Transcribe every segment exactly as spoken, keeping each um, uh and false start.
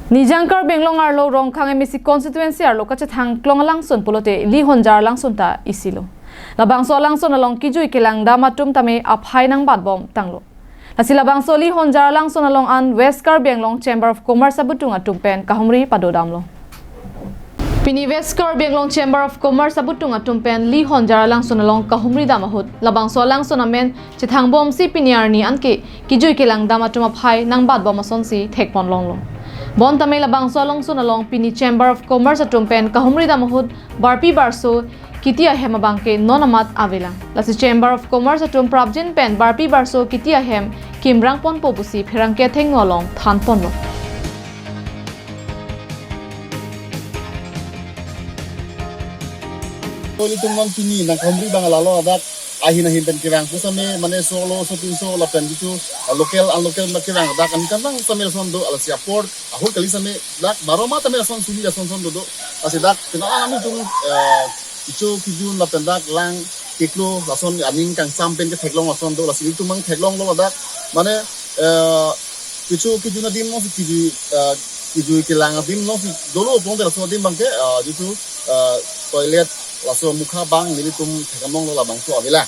Nijang Karbi Anglong arlo Rongkhang M A C constituency arlo kachethang klong alangsun pulote Lihonjar alangsun ta isilo. Labangso alangsun along kejui kelang dam atum tame aphai nangbatbom tanglo. Lasi labangso Lihonjar alangsun along an West Karbi Anglong Chamber of Commerce abutung atum pen kahumri padodamlo. Pini West Karbi Anglong Chamber of Commerce abutung atum pen Lihonjar alangsun along kahumri dam ahut labangso alangsun amen chethangbomsi pini arni anke kejui kelang dam atum aphai nangbatbom asonsi thekpon longlo. Bonta me labangso alangsun along pini Chamber of Commerce atum pen kahumri dam ahut barpi barso kiti ahem abangke non amat avelang. Lasi Chamber of Commerce atum prapjin pen barpi barso kiti ahem kimrang ponpo pusi pherangke athengno along thanponlo. Ilitum non pini nangkahumri abang lalo ladak ahin ahin pen kevang pusitame mane solo so tinso lapen jitu, ah, local unlocal ma kevang ladak an kevang sitame lason do, lasi apor ahut kali sitame dak baro ma tame lason suli lason son do do. Lasi dak kena nelitum, eh, kecho kejun lapen dak lang keklo lason aning kangsam pen ketheklong lason do, lasi ilitum abang theklonglo ladak mane, eh, kecho kejun adim non si kejui, eh, kejui kelang adim non si dolo pulotangte laso adim abangke, eh, jitu, eh, toilet laso mukha abang nelitum thekdamlonglo labangso avela.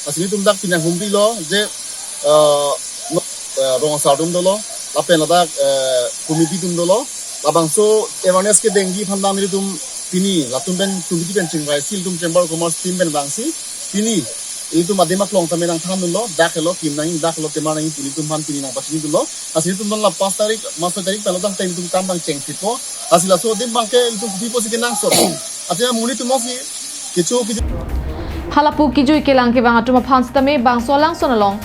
Lasi nelitum dak pini humrilo je, eh, no, eh, rong asar atum dolo, lapen ladak, eh, committee atum dolo, labangso awareness kedengji aphan abang nelitum pini latum pen committee pen chingraisi ilitum Chamber of Commerce team pen vangsi pini ilitum adim aklong tame nangthandunlo, dak helo kim nangji, dak helo temar nangji pu ilitum aphan pini nangpachinidunlo. Lasi ilitum non la pas tarik, mas tarik pen lo tangte ilitum kam abang chengphitpo. Lasi laso adim abangke ilitum kopi pusi kenangsot. Athe amonit atum si kecho kecho. Halapu kejui kelang kevang atum aphan sitame bangso alangsun along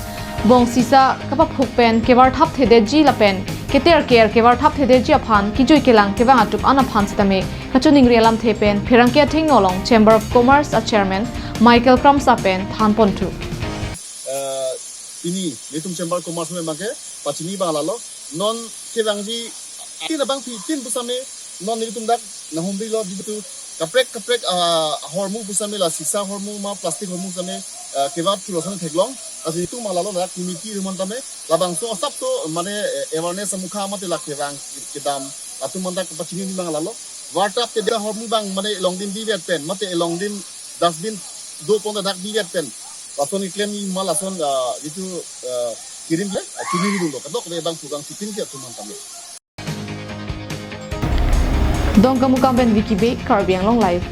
bong sisa kapaphuk pen kevarthap thedetji lapen keter ker kevarthap thedetji aphan kejui kelang kevang atum an aphan sitame kachiningri alamthe pen pherangke athengno along Chamber of Commerce a Chairman Michael Kramsa pen thanponthu. Eh, pini nelitum Chamber of Commerce pen abangke pachini abang lalo, non kevangji tin abang pi tin pusitame non nelitum dak nanghumrilo jitu kaprek kaprek, ah, ahormu pusitame la sisa ahormu ma plastic ahormu sitame, ah, kevat thu lason theklong. Lasi nelitum abang lalo ladak committee atum an tame labangso asap to mane, eh, awareness amukha mate la kevang kedam atum an dak pachini abang lalo. Varthap thedet ahormu abang mane along adim bivet pen mate along adim dustbin do pon dak bivet pen lason keklem ma lason, ah, jitu, ah, kirim le, ah, chinidunlo, kadokave abang pugang sipin ke atum an tame. Dongkamukam pen Vicky Bey, Karbi Anglong Live.